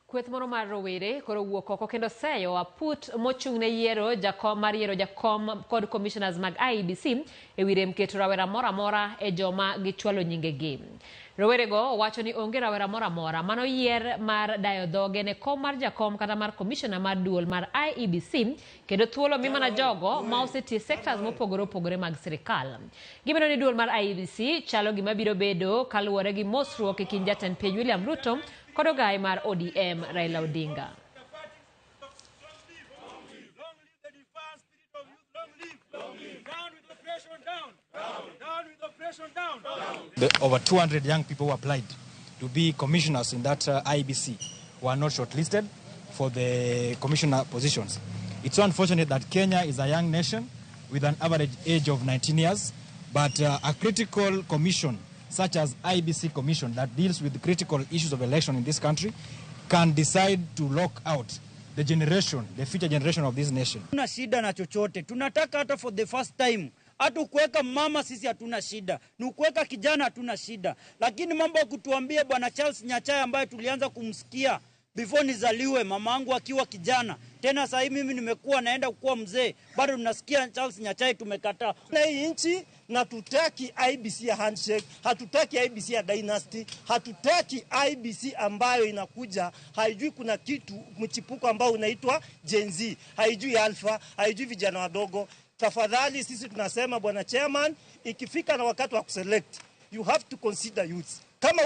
Kweth moro mar rowere koro owuok oko kendo seyo aput mochung' ne yiero jakom mar yiero jakom kod commissioners mag IEBC e wi rem keto rawera moro amora e joma gichwalo nyingegi. Rowerego wacho ni onge rawera moro amora manoyier mar dayo dhoge ne kom mar jakom kata mar commissioner mar duol mar IEBC kendo thuolo mi mana jogo ma osetiyo e sectors mopogore opogore mag sirikal. Gimedo ni duol mar IEBC chalo gima biro bedo kaluwore gi mosruok e kind jatend piny William Ruto kod ogaye mar ODM Raila Odinga. The over 200 young people who applied to be commissioners in that IEBC were not shortlisted for the commissioner positions. It's so unfortunate that Kenya is a young nation with an average age of 19 years, but a critical commission such as IEBC commission that deals with critical issues of election in this country can decide to lock out the generation, the future generation of this nation. Tuna shida na chochote, tunataka hata for the first time hata kuweka mama sisi hatuna shida, ni kuweka kijana hatuna shida, lakini mambo ya kutuambia bwana Charles Nyachae ambaye tulianza kumsikia before nizaliwe, mamangu akiwa kijana, tena sasa hivi mimi nimekuwa naenda kuwa mzee, bado tunasikia Charles Nyachae, tumekataa. Na hii nchi na hatutaki IEBC ya handshake, hatutaki IEBC ya dynasty, hatutaki IEBC ambayo inakuja haijui kuna kitu mchipuko ambao unaitwa Gen Z, haijui alpha, haijui vijana wadogo. Tafadhali sisi tunasema bwana chairman, ikifika na wakati wa kuselect you have to consider youths. Kama